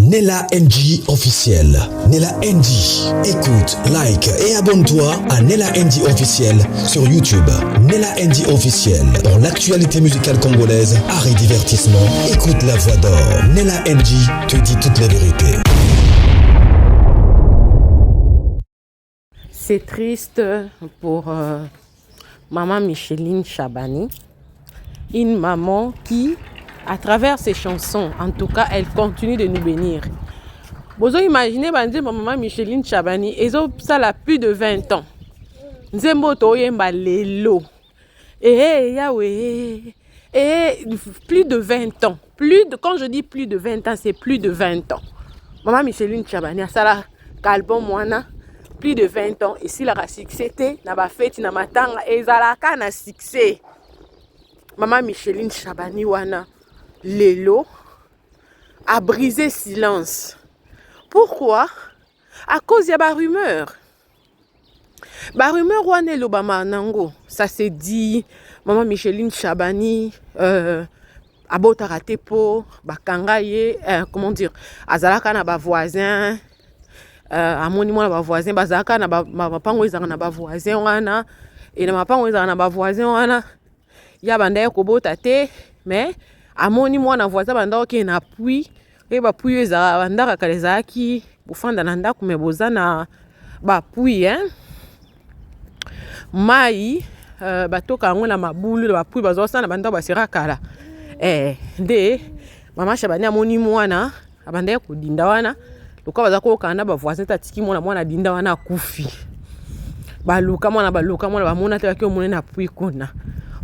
Nella NG officiel. Nella NG. Écoute, like et abonne-toi à Nella NG officiel sur YouTube. Nella NG officiel. Pour l'actualité musicale congolaise, art et divertissement, écoute la voix d'or. Nella NG te dit toute la vérité. C'est triste pour euh, maman Micheline Chabani, une maman qui, à travers ses chansons, en tout cas, elle continue de nous bénir. Bozo imaginer banzembo maman Micheline Chabani ezosala plus de 20 ans. Nzembo toyemba lelo. Eh Yahweh. Et plus de 20 ans. Plus de, quand je dis plus de 20 ans, c'est plus de 20 ans. Maman Micheline Chabani asala album wana plus de 20 ans esilaka succès te na bafeti na matanga ezalaka na succès. Maman Micheline Chabani wana lelo a brisé silence. Pourquoi? À cause ya ba rumeur. Ba rumeur wana elobama nango, ça se dit maman Micheline Chabani euh, abotaka te po bakanga ye euh, comment dire azalaka na ba voisin euh, amoni mwana ba voisin bazalaka na mapango ezalaka na ba voisin wana e na mapango ezalaka na ba voisin wana ye abandaki kobota te mais amoni mwana voisin abanda kokende na puits oye ba puits oyo ezalaka bandaka kala ezalaki bofanda na ndako me boza na ba puits hein mai uh, batoka yango na mabulu na bapuis bazosala na bandako basera kala eh, nde mama shabani amoni mwana abandaki kodinda wana lokola baza koyokana na bavoisin te atiki mwana mwana adinda wana akufi baluka mwana baluka mwana bamona te baki omona na pui kuna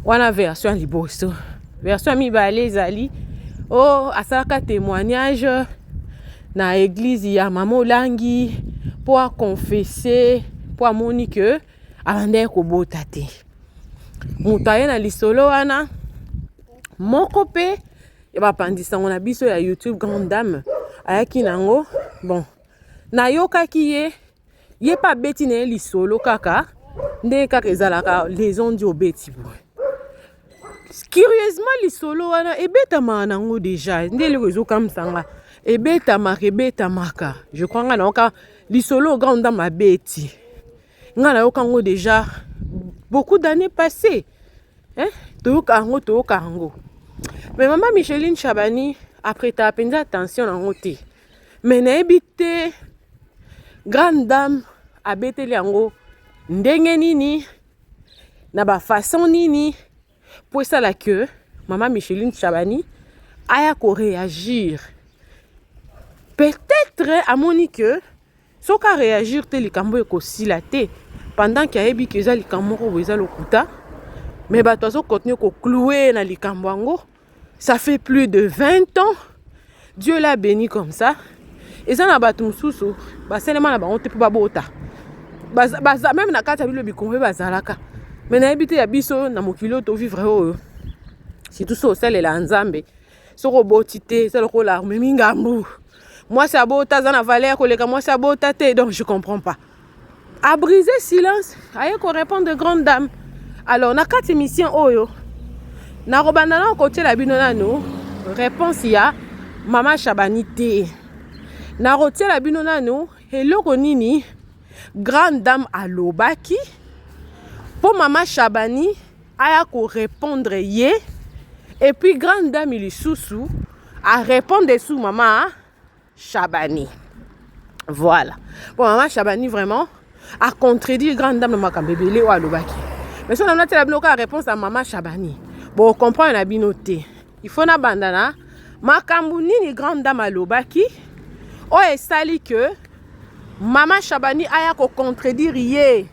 wana version ya liboso version ya mibale ezali o oh, asalaka témoignage na eglise ya mama olangi mpo aconfesse mpo amoni ke abandaki kobota te moto aye na lisolo wana moko mpe ya bapanzi sango na biso ya youtube grande dame ayaki nango bon nayokaki ye ye mpe abeti na ye lisolo kaka ndenge kaka ezalaka les on dit obeti boye curieusement lisolo wana ebetamaka nango deja nde eloko ezokamwisa nga ebetamaka ebetamaka je crois nga nayoka lisolo grande dame abeti nga nayoka yango deja beaucoup d'années passées eh? Toyoka yango toyoka yango mais mama Micheline Chabani apretaka mpenza attention na yango te mais nayebi te grande dame abeteli yango ndenge nini na bafaçon nini mpo esala ke mama Micheline Chabani aya koréagir peut-être amoni ke Soki a reagir te likambo ekosila te pendant que ayebi que eza likambo moko boye eza lokuta mais bato azo continuer ko clouer na likambo yango ça fait plus de 20 ans Dieu l'a béni comme ça eza na bato mosusu basalema na bango te mpo babota baza, baza, meme na kati ya bilo bikombe bazalaka me nayebi te ya biso na mokili oyo tovivre oyo surtout so osalela nzambe soki oboti te eza lokola omemi ngambu mwasi abota aza na valeur koleka mwasi abota te donc je comprends pas a brisé silence aye korépondre grande dame alors na kati émission oyo nakobanda na kotiela bino nanu réponse ya mama shabani te nakotiela bino nanu eloko nini grande dame alobaki mpo mama shabani aya ko répondre ye et puis grande dame lisusu a répondre sous mama Shabani voilà bon mama Shabani vraiment a contredire grande dame na makambo ebele oyo alobaki mais soki natiela bino kaka réponse ya mama Shabani bo comprendre na bino te il faut nabanda na makambo nini grande dame alobaki oyo esali que mama Shabani aya ko contredire ye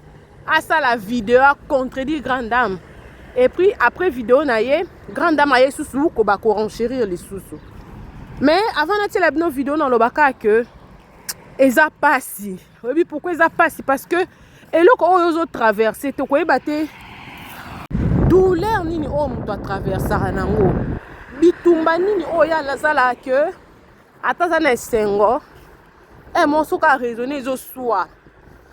asala video a contredire grande dame et puis après video na ye grande dame aye susu koba ko renchérir lisusu mais avant natiela bino video nalobaka que eza pasi oyebi pourquoi eza pasi parce que eloko oyo ozotraverse te okoyeba te douleur nini oyo moto atraversaka nango bitumba nini oyo ye azalaka ke ata aza na esengo e mo soki araisonne ezoswa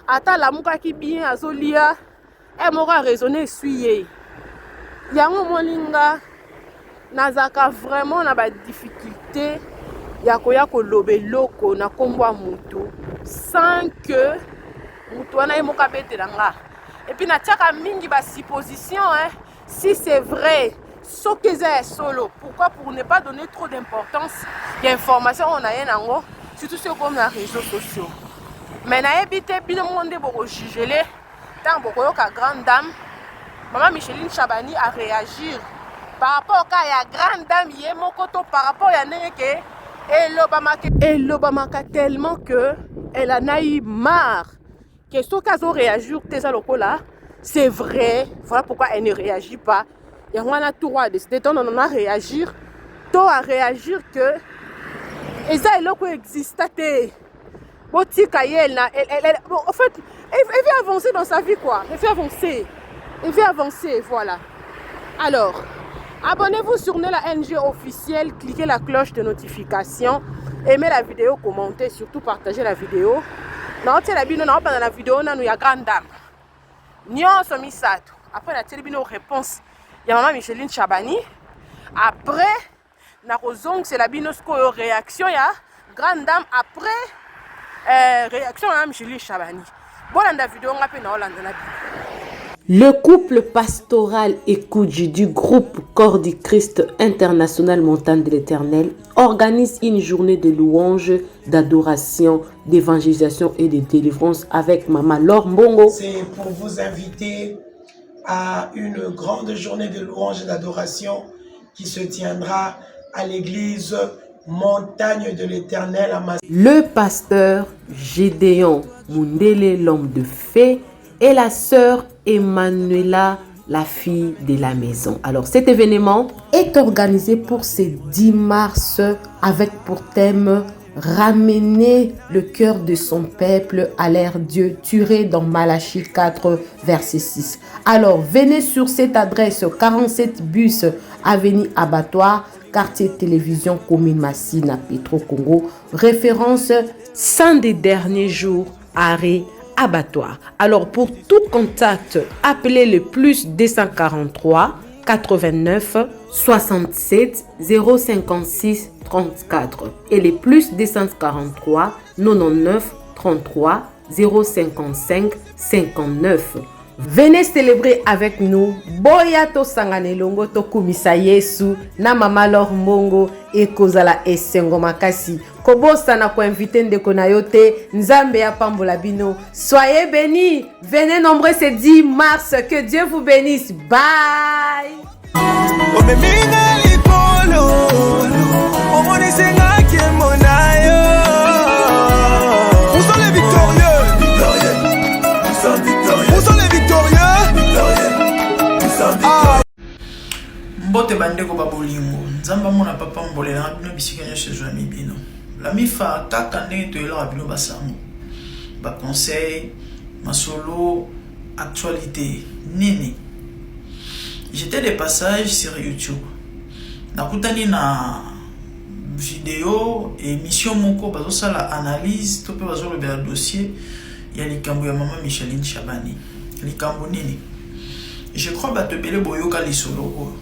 ata alamukaki bien azolia e moko araisonne eswi ye yango omoni nga nazalaka vraiment na badifficulté. ya koya koloba eloko na nkombo ya mutu sans que mutu wana ye moko abetela nga. Et puis natiaka mingi basupposition, hein, si c'est vrai, soki eza ya solo. Pourquoi? Pour ne pas donner trop d'importance ya information oyo naye nango, surtout soki okomi na réseaux sociaux. Mais nayebi te, bino moko nde bokojugele ntango bokoyoka grande dame Mama Micheline Chabani a réagir par rapport ka ya grande dame ye moko to par rapport ya ndenge ke elobamaka, elobamaka tellement que elle en a eu marre que soki azoréagir te, eza lokola c'est vrai. Voilà pourquoi elle ne réagit pas. Yango wana tour a décidé to non, a réagir to a réagir que eza eloko exista te, botika ye. Elle, bon, en fait, elle veut avancer dans sa vie, quoi. Elle veut avancer, elle veut avancer, voilà. Alors, abonnez-vous sur Nela NG officiel, cliquez la cloche de notification, aimez la vidéo, commentez, surtout partagez la vidéo. Naotiela bino, naobanda na vidéo nanu ya grande dame nyonso misato, après natieli bino réponse ya Mama Micheline Chabani, après nakozongisela bino sikoyo réaction ya grande dame, après réaction ya Micheline Chabani. Bolanda video, nga mpe naolanda na bino. Le couple pastoral Ekoudji du groupe Corps du Christ International Montagne de l'Éternel organise une journée de louange, d'adoration, d'évangélisation et de délivrance avec Maman Laure Mbongo. C'est pour vous inviter à une grande journée de louange et d'adoration qui se tiendra à l'église Montagne de l'Éternel à Mas. Le pasteur Gédéon Mundele, l'homme de fait, et la sœur Emmanuela, la fille de la maison. Alors cet événement est organisé pour ce 10 mars avec pour thème ramener le cœur de son peuple à leur Dieu, tiré dans Malachie 4, verset 6. Alors venez sur cette adresse: 47 bus, avenue Abattoir, quartier Télévision, commune Massina, Petro Congo, référence Saint des derniers jours, arrêt Abattoir. Alors pour tout contact, appelez le +243 89 67 056 34 et les +243 99 33 055 59. Venez célébrer avec nous. Boya tosangana elongo, tokumisa Yesu na Mama Lor Mbongo. Ekozala esengo makasi. Kobosana koinviter ndeko na yo te. Nzambe apambola bino. Soyez bénis, venez nombreux ce 10 mars. Que Dieu vous bénisse. Bye. Omeminga likolo, omonisingaki mona yo. Où sont les victorieux? Où sont les victorieux? Ah. Mbote bandeko babolingo, Nzambe amona papa mbolelanga bino bisika nyonso ezwami bino. Lamifa kaka ndenge toyelaka bino basango, baconseil, masolo, actualité nini. J'étais de passage sur YouTube, nakutani na video, émission moko bazosala analyse to mpe bazolobela dossier ya likambo ya Mama Micheline Chabani. Likambo nini? Je crois bato ebele boyoka lisolo oyo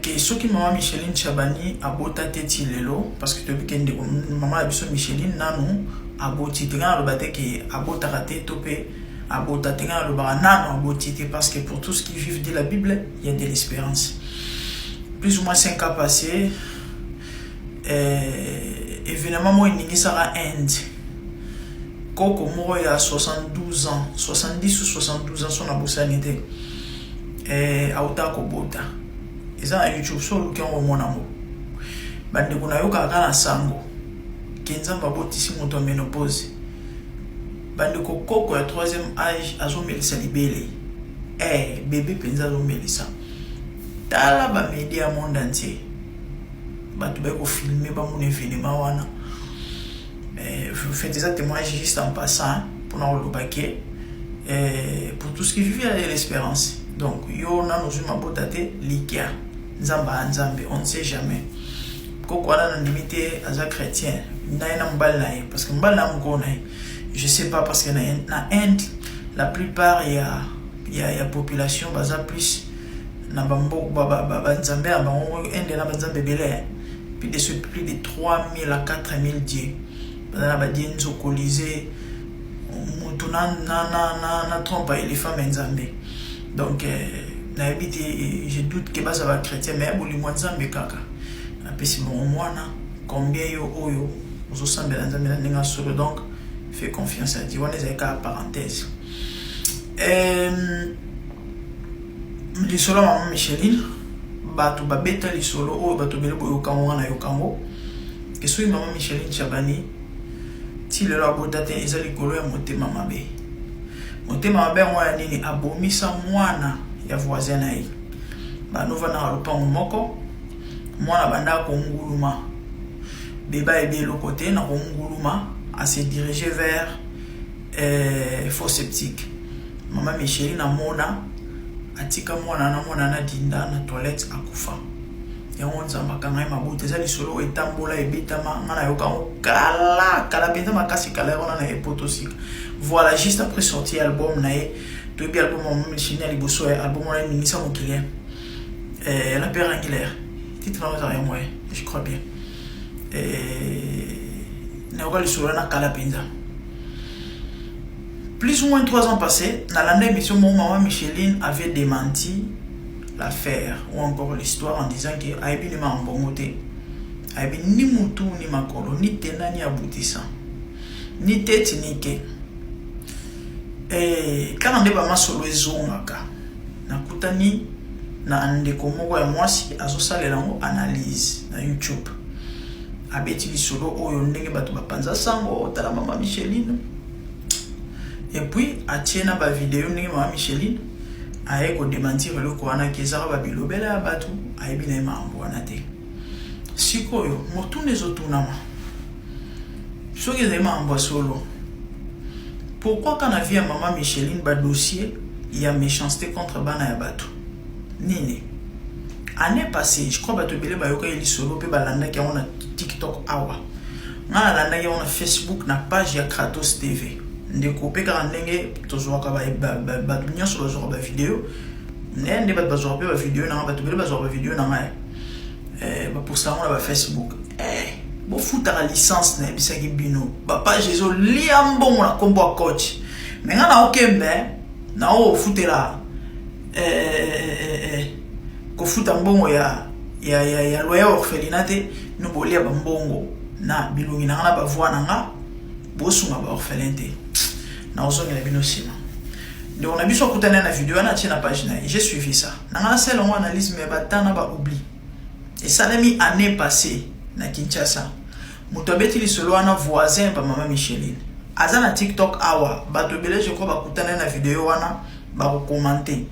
ke soki Mama Micheline Chabani abota te ti lelo, parce que toyebi ke ndeko mama ya biso Micheline nanu aboti te. Ngai naloba te ke abotaka te to mpe abota te, ngai nalobaka nanu aboti te, parce que pour tout ce qui vivent de la Bible, il y a de l'espérance. Plus ou moins 5 ans passé, événement moko eningisaka Inde. Koko moko ya 72 ans, 70 ou 72 ans, so nabosani te, auta kobota. Eza na YouTube, so oluki yango omona yango. Bandeko, nayokaka kaka na sango ke Nzambe abotisi moto ya ménopause. Bandeko, koko ya troisième âge azomelisa libele, bébé mpenza azomelisa. Tala bamédia ya monde entier, bato baye kofilmer, bamona événement wana. Fait eza témoignage juste en passant mpona koloba ke pour tout ce qui vit, il y a l'espérance. Donc yo nano ozwi mabota te, likia Nzambe ya Nzambe, on ne sait jamais. Koko wana nandimi te aza chrétien na ye na mobali na ye, parce que mobali na mokolo na ye, je sais pas, parce que na Inde la plupart ya population baza plus na banzambe na bango. Inde na banzambe ebele. Plus de ce plus de 3000 à 4000 dieux. Baza na ba dieux nzokolise mutu na na na na, na trompe ya éléphant mais Nzambe. Donc euh, nayebi te je doute que baza ba chrétien mais bolingo ya Nzambe kaka. Apesi bango mwana combien yo oyo ozosambela Nzambe na ndenge ya solo donc fais confiance à Dieu. Wana ezali kaka parenthèse. Euh, lisolo ya mama Micheline bato babeta lisolo oyo bato ebele boyoka ngo nga nayoka ngo ke soki mama Micheline Chabani ti lelo abota te eza likolo ya motema mabe. Motema mabe yango ya nini? Abomisa mwana ya voisin na ye, banovandaka lopango moko, mwana bandaka konguluma, bebe ayebi eloko te na konguluma, ase dirige vers eh, faux septique. Mama Micheline amona atika mwana na mwana na dinda na toilette akufa. Yango Nzambe akanga ye mabota. Eza lisolo oyo etambola ebetama, nga nayoka yango kala kala mpenza makasi kala yango na epoto sika. Voilà, juste après sortie ya album na ye, toyebi album ya Mama Micheline ya liboso ya album wana eningisa mokili eh, la pierre angulaire titre nango ezalaka yango je crois bien eh, nayoka lisolo wana kala mpenza. Plus ou moins 3 ans passés, nalanda émission moko, mama Micheline avait démenti l'affaire ou encore l'histoire en disant que ayebi ni mambongo te, ayebi ni mutu ni makolo, ni tena ni aboutissant, ni tete ni ke. Eh, kaka nde bamasolo ezongaka, nakutani na ndeko moko ya mwasi azosalela yango analyse na YouTube. Abeti lisolo oyo ndenge bato bapanza sango, tala mama Micheline. Et puis atie na ba video ndenge mama Micheline aye ko démentir eloko wana ke ezaka ba bilobela ya bato, ayebi na ye makambo wana te. Sikoyo motuna ezotunama, soki ezali makambo ya solo, pourquoi ka na vie ya mama Micheline ba dossier ya méchanceté contre bana ya bato nini? Année passée, je crois bato ebele bayokaki lisolo mpe balandaki yango na TikTok awa. Nga nalandaki yango na Facebook na page ya Kratos TV. Ndeko mpe kaka ndenge tozwaka bato nyonso bazwaka bavideo, nde nde bato bazwaka mpe bavideo na nga, bato ebele bazwaka bavideo na ngai eh, baposta yango na bafacebook. Eh, bofutaka licence, nayebisaki bino bapage ezolia mbongo na nkombo ya coach, me nga na okembe na oyo ofutela eh, eh, eh, kofuta mbongo ya ya ya, ya loyer orphelinat te. No bolia bambongo na bilongi na nga na bavoi na nga, bosunga baorphelin te. Na ozongela bino nsima. Ndeko na biso akutani na video wana, atie na page na ye, j'ai suivi ça na nga, nasala yango analyse, mais bata na baoubli. Esalemi année passée na Kinshasa. Moto abeti lisolo wana, voisin ba mama Micheline, aza na TikTok awa. Bato ebele, je crois, bakutani na video wana, bakokomante,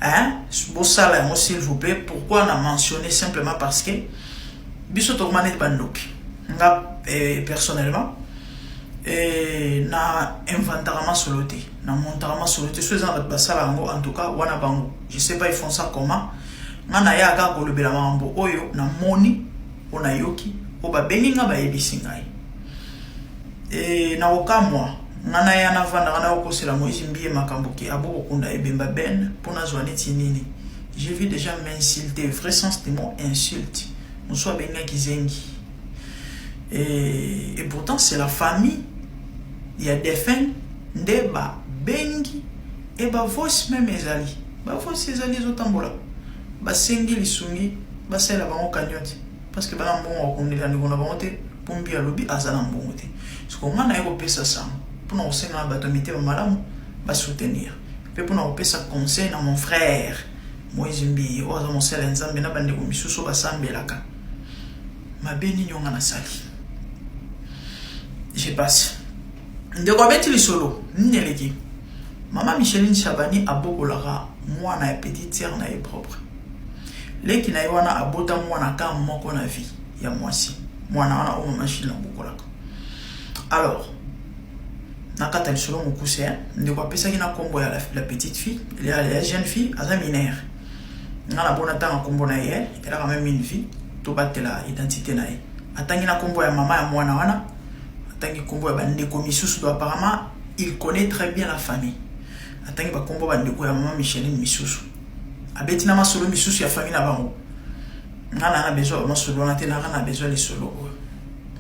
hein? Bosala yango s'il vous plaît. Pourquoi na mentionner? Simplement parce que biso tokoma neti bandoki. Nga eh, personnellement eh, na inventaka masolo te, na montaka masolo te. So eza na bato basala yango, en tout cas wana bango, je sais pas ils font ça comment. Nga nayaka kaka kolobela makambo oyo namoni, oyo nayoki, oyo babengi nga, bayebisi ngai. E, nakokamwa nga naya navandaka nakokosela Moïse Mbiye makambo ke abokokunda ebemba ben mpo nazwa neti nini. J'ai vu déjà m'insulter, vrai sens du mot insulte. Mosusu abengaki zengi et pourtant c'est la famille ya défunt nde babengi e bavoice même ezali, bavoice ezali ezotambola, basengi lisungi, basalela bango cagnotte parce que bana mbongo bakondela ndeko na bango te, mpo mbi alobi aza na mbongo te. Siko nga naye kopesa sango mpona kosenga na bato ya mitema malamu basoutenir, mpe mpona kopesa conseil na mon frère Moïse Mbiye oyo aza mosala ya Nzambe na bandeko misusu oyo basambelaka. Mabe nini oyo nga nasali? Je passe. Ndeko abeti lisolo nini eleki. Mama Micheline Chabani abokolaka mwana ya petite sœur na ye propre, leki na ye wana. Abota mwana ka moko na vie ya mwasi, mwana wana oyo mama Micheline abokolaka. Alors nakata lisolo mokuse, ndeko apesaki na nkombo ya la petite fille, ya jeune fille, aza mineure. Nga nabona ntanga nkombo na ye, elle a quand même une vie, tobatela identité na ye. Atangi na nkombo ya mama ya mwana wana, atangi nkombo ya bandeko misusu. Do apparemment il connaît très bien la famille. Atangi bakombo bandeko ya mama Micheline misusu, abeti na masolo misusu ya famille na bango. Nga na na besoin masolo wana te, naka na besoin lisolo oyo.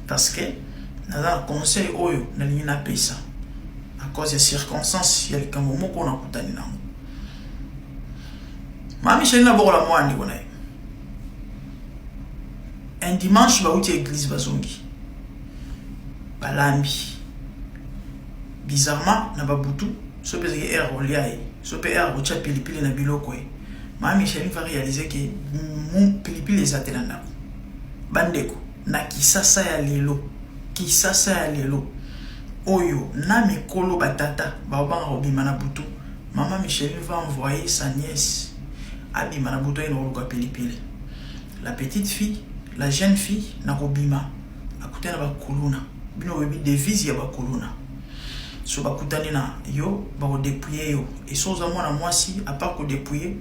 Parce que naza na conseil oyo nalingi napesa à cause ya circonstance ya likambo moko nakutani nango. Mama Micheline abokola mwana ndeko na ye. Un dimanche bauti église bazongi. Balambi. Bizarrement na babutu so mpe ezalaki heure kolia ye so mpe heure kotia pilipili na biloko ye. Mama Micheline va réaliser que pilipili eza te na ndako. Bandeko na Kisasa ya lelo, Kisasa ya lelo oyo na mikolo batata baobanga kobima na butu. Mama Micheline va envoyer sa nièce abima na butu akende koluka pilipili. La petite fille, la jeune fille na kobima akutani na bakuluna. Bino boyebi devise ya bakuluna. So bakutani na yo bakodepouye yo. Et so oza mwana mwasi à part kodepouye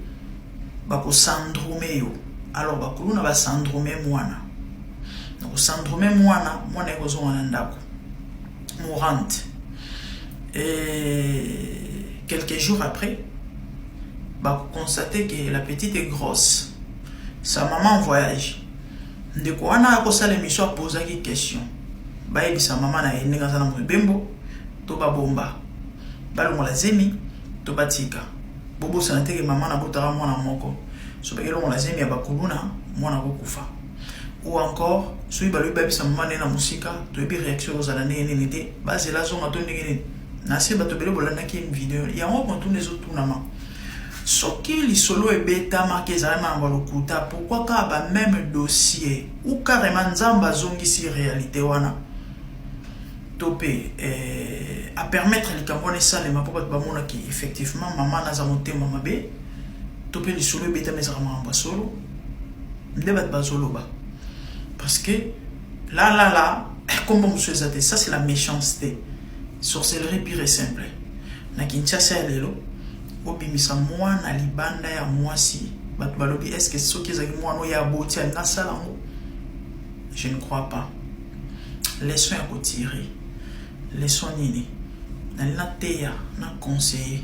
bakosandrome yo. Alors bakuluna basandrome mwana. Na kosandrome mwana, mwana ekozonga na ndako. Mourante. Et quelques jours après, bakoconstater que la petite est grosse. Sa maman en voyage. Ndeko wana akosala émission apozaki question. Bayebisa mama na ye ndenge aza na mobembo to babomba. Balongola zemi to batika. Bobosana te ke mama na botaka mwana moko. So bakelongola zemi ya bakuluna mwana akokufa. Ou encore soki balobi bayebisa mama na ye na mosika, toyebi réaction ekozala ndenge nini te, bazela azonga to ndenge nini. Na se bato ebele bolandaki video yango, kontuna ezotunama soki lisolo ebetamaki ezalaki makambo ya lokuta, pourquoi kaka ba même dossier ou carrément Nzambe azongisi réalité wana to mpe apermettre likambo wana esalema mpo bato bamonaki effectivement mama naza motema mabe to mpe lisolo ebetama ezalaka makambo ya solo nde bato bazoloba? Parce que là là là, kombo mosusu eza te, ça c'est la méchanceté, sorcellerie pure et simple. Na Kinshasa ya lelo, obimisa mwana libanda ya mwasi, bato balobi est ce que soki ezalaki mwana oyo aboti alingi asala yango? Je ne crois pas. Leçon ya kotirer, leçon nini nali nateya na conseiller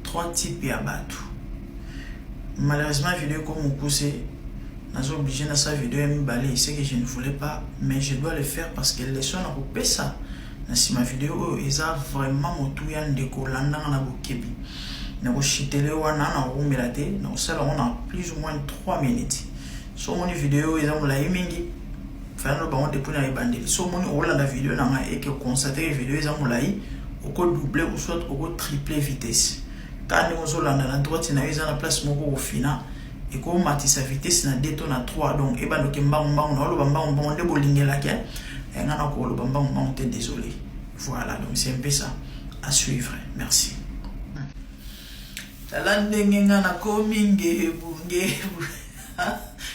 trois types ya bato. Malheureusement vidéo ekomi mokuse, naza obligé nasala vidéo ya mibale, ce que je ne voulais pas, mais je dois le faire parce que leçon na kopesa na nsima video oyo eza vraiment motuya. Ndeko, olandanga na bokebi. Na koshitele wana na kokumela te, na kosala yango na plus ou moins 3 minutes. So omoni video oyo eza molai mingi, fana bango depuis na ebandeli. So omoni olanda video na ngai eke oconstater ke video eza molai, okodouble ou soit okotriple vitesse. Kaka ndenge ozolanda na droite na yo, eza na place moko kofina, ekomatisa vitesse na 2 to na 3. Donc ebandoki mbangu mbangu na oloba mbangu mbangu nde bolingelaki nga na koloba mbangu mbangu te, désolé. Voilà, donc c'est un peu ça à suivre. Merci. Tala ndenge nga nakomi ngebu ngebu.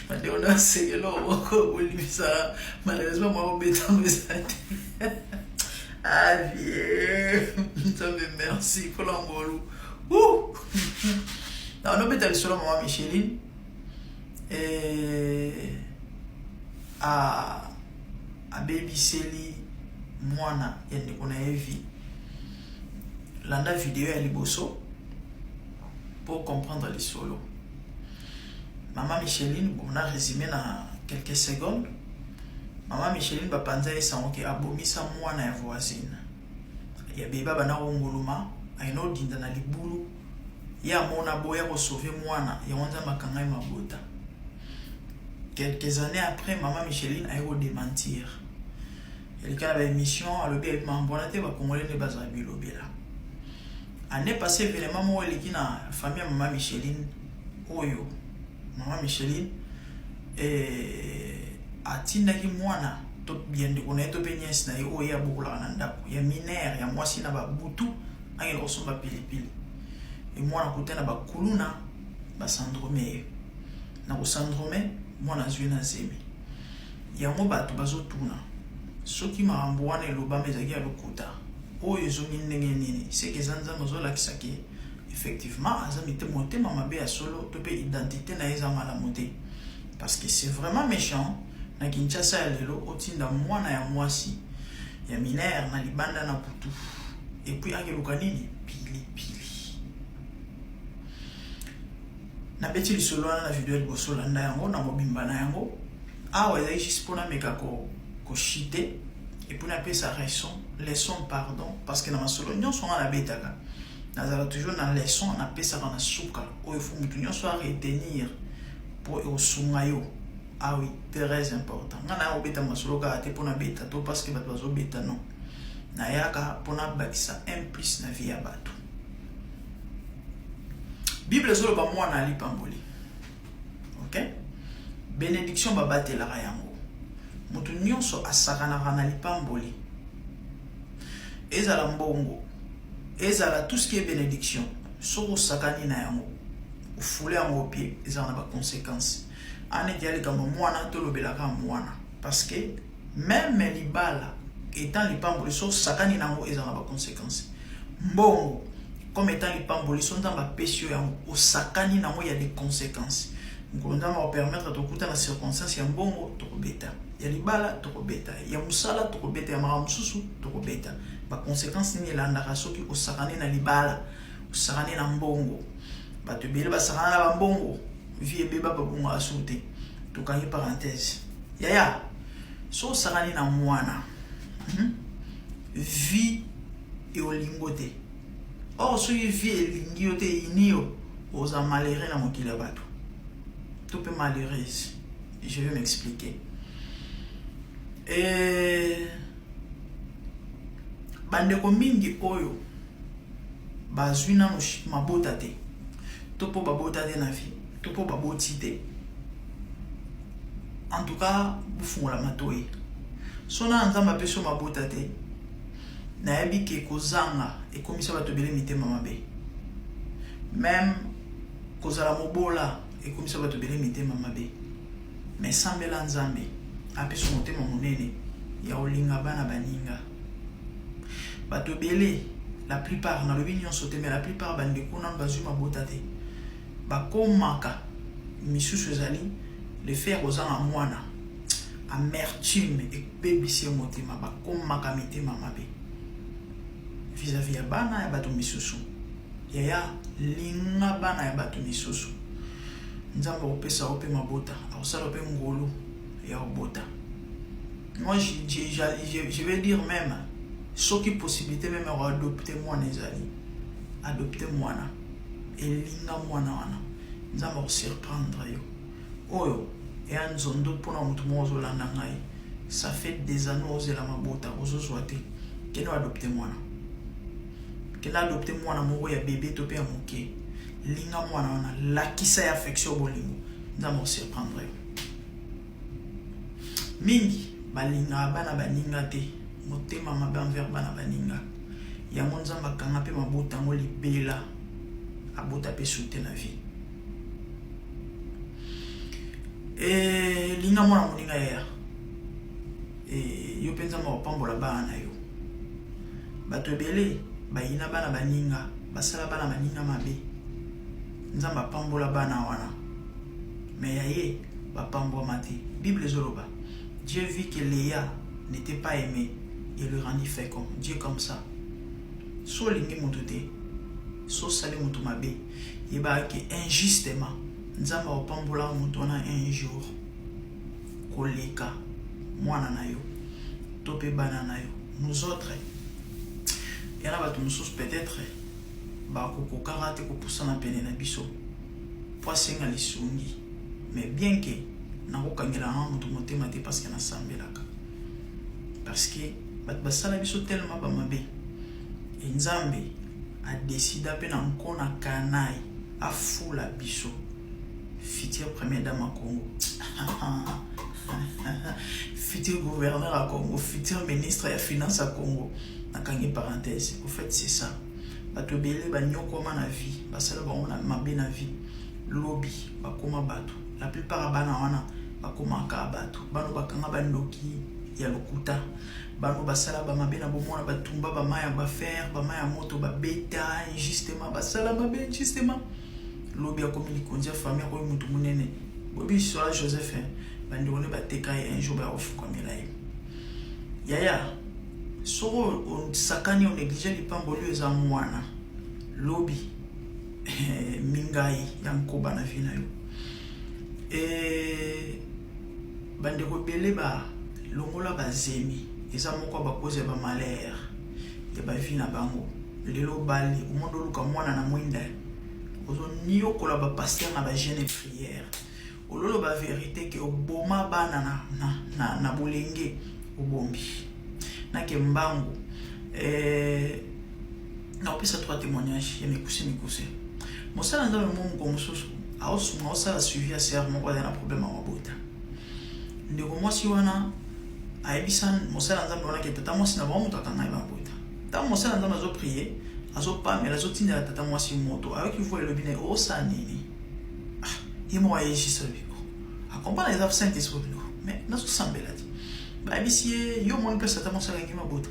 Bandeko, nasengelo moko bolimbisa, malheureusement mwa kobetango eza te. Avie Nzambe, merci mpona ngolu. Na nobeta lisolo mama Micheline abebiseli mwana ya ndeko na ye vie. Landa video ya liboso pour comprendre lisolo mama Micheline. Bon, na résumé na quelques secondes. Mama Micheline, bapanza ye sango ke abomisa mwana ya voisine ya beba. Banda konguluma, ayina odinda na libulu, ye amona boya kosauver mwana yango, Nzambe akanga ye mabota. Quelques années après, mama Micheline aye kodémentir. Elika na baémission, alobi ayebi mambo wana te, bakongole nde bazala bilobela. Année passée, événement moko eleki na famille ya mama Micheline oyo. Mama Micheline atindaki mwana to ya ndeko na ye to mpe nièce na ye oyo ye abokolaka na ndako ya minere ya mwasi na babutu, akende kosomba pilipili. E mwana kuta na bakuluna, basandrome ye. Na kosandrome mwana, azwi na zemi yango. Bato bazotuna soki makambo wana elobama ezalaki ya lokuta, oyo ezongi ndenge nini? Seke eza Nzambe azolakisa ke effectivement aza motema mabe ya solo to mpe identité na ye eza malamu te, parce que c'est vraiment méchant. Na Kinshasa ya lelo, otinda mwana ya mwasi ya minere na libanda na butu et puis akeluka nini? Pilipili. Nabeti lisolo wana na video ya liboso, landa yango na mobimba na yango. Awa ezali juste mpo nameka kochite et puis napesa raison, leçon, pardon, parce que na masolo nyonso nga nabetaka, nazala toujours na leçon napesaka na suka oyo faut motu nyonso aretenir mpo ekosunga yo. Ah oui, très important. Nga naya kobeta masolo kaka te mpo nabeta to parce que bato bazobeta, non. Nayaka mpo nabakisa un plus na vie ya bato. Bible ezoloba mwana alipamboli, ok? Bénédiction babatelaka yango. Moto nyonso asakanaka na lipamboli, ezala mbongo, ezala tout ce qui est bénédiction, soki osakani na yango, ofule yango pied, ezala na baconséquence. Aneti ya likambo mwana, tolobelaka mwana parce que même libala étant lipamboli, so osakani na yango, ezala na baconséquence. Mbongo comme étant lipamboli, so Nzambe apesi yo yango, osakani nango, ya des conséquences. Mokolo Nzambe akopermettre tokuta na circonstance ya mbongo, tokobeta ya libala, tokobeta ya mosala, tokobeta ya makambo mosusu, tokobeta baconséquence nini elandaka soki osakani na libala, osakani na mbongo. Bato ebele basakana na bambongo, vie ebeba, babongaka su te. Tokangi parenthèse. Yaya, so osakani na mwana, Vie eolingo te. Or soki vie elingi yo te, eyini yo, oza malheureux na mokili ya bato to mpe malheureuse. Je vais m'expliquer. Bandeko mingi oyo bazwi nano mabota te, to mpo babota te na vie, to mpo baboti te, en tout cas bofungola matoi. So na Nzambe apesi yo mabota te, nayebi ke kozanga ekomisa bato ebele mitema mabe. Même kozala mobola ekomisa bato ebele mitema mabe. Mais sambela Nzambe apesi motema monene ya kolinga bana baninga. Bato ebele, la plupart, nalobi nyonso te, mais la plupart, bandeko nano bazwi mabota te, bakomaka misusu ezali le fait ya kozanga mwana, amertume ebebisi ye motema, bakomaka mitema mabe vis-à-vis ya bana ya bato misusu. Yaya, linga bana ya bato misusu. Nzambe akopesa yo mpe mabota, akosala mpe ngolu ya kobota. Moi, je vais dire même, soki possibilité même ya koadopte mwana ezali, adopte mwana, elinga mwana wana, Nzambe akosurprendre yo. Oyo eya nzondo mpona motu moko ozolanda ngai, ça fait des années ozela mabota, ozozwa te, kende oadopte mwana. Kende adopte mwana moko ya bebe to mpe ya moke. Linga mwana wana, lakisa ya affection, bolingo, Nzambe akosurprendre yo. Mingi balingaka bana baninga te, motema mabe envers bana baninga. Yango Nzambe akanga mpe mabota yango libela, abota mpe su te na vie. Linga mwana moninga, yaya. Yo mpe Nzambe akopambola bana na yo. Bato ebele bayina bana baninga, basala bana baninga mabe, Nzambe apambola bana wana, mais ya ye bapambwama te. Bible ezoloba: Dieu vit que Léa n'était pas aimée et le rendit fécond. Dieu comme ça. So olingi moto te, so osali moto mabe, yebaka ke injustement Nzambe akopambolaka moto wana un jour koleka mwana na yo to mpe bana na yo. Nous autres, ya na bato mosusu peut-être bakokokaka te kopusana pene na biso po asenga lisungi, mais bien ke nakokangela nga moto motema te, parce que nasambelaka, parce que bato basala biso tellement bamabe. E Nzambe adesida mpe na nkona kanai afula biso future première dame ya Congo, futur gouverneur ya Congo, futur ministre ya finance ya Congo. Nakangi parenthèse. Au fait, c'est ça. Bato ebele banyokoma na vie, basala bango na mabe na vie, lobi bakóma bato. La plupart ya bana wana bakomaka bato bano bakanga bandoki ya lokuta, bano basala bamabe na bomona, batumba bama ya bafer, bama ya moto, babeta injustement, basala mabe injustement. Lobi akomi likonzi ya famille, akomi motu monene. Boyebi histoire ya Joseph, bandeko nde bateka ye, un jour baya kofukamela ye. Yaya, soko osakani, onéglige lipamboli oyo eza mwana, lobi Mingai ya nkoba na vie na yo. E bandeko ebele ba longola bazemi eza moko ya bakozi ya ba malheur ya ba vie na bango. Lelo obali omonde oluka mwana na mwinda ozoniokola ba pasteur na ba jeune prière ololoba verite ke oboma bana na, na, na, na bolenge obombi nake mbangu eh, nakopesa trois témoignages ya mikuse mikuse. Mosala Nzambe mo moko mosusu aosunga osala suivi ya sœur moko aza na problème ya mabota. Ndeko mwasi wana ayebisa mosala Nzambe wana ke tata mwasi na bango moto akanga ye mabota. Ntango mosala Nzambe azoprie, azopamela, azotindela tata mwasi moto, ayoki voix elobi na ye osala nini? Ah, ye moko ayejisa alobi oh, akomprendre eza Saint Esprit bino mais nazosambela te. Bayebisi ye yo omoni place tata mwasi akangi mabota,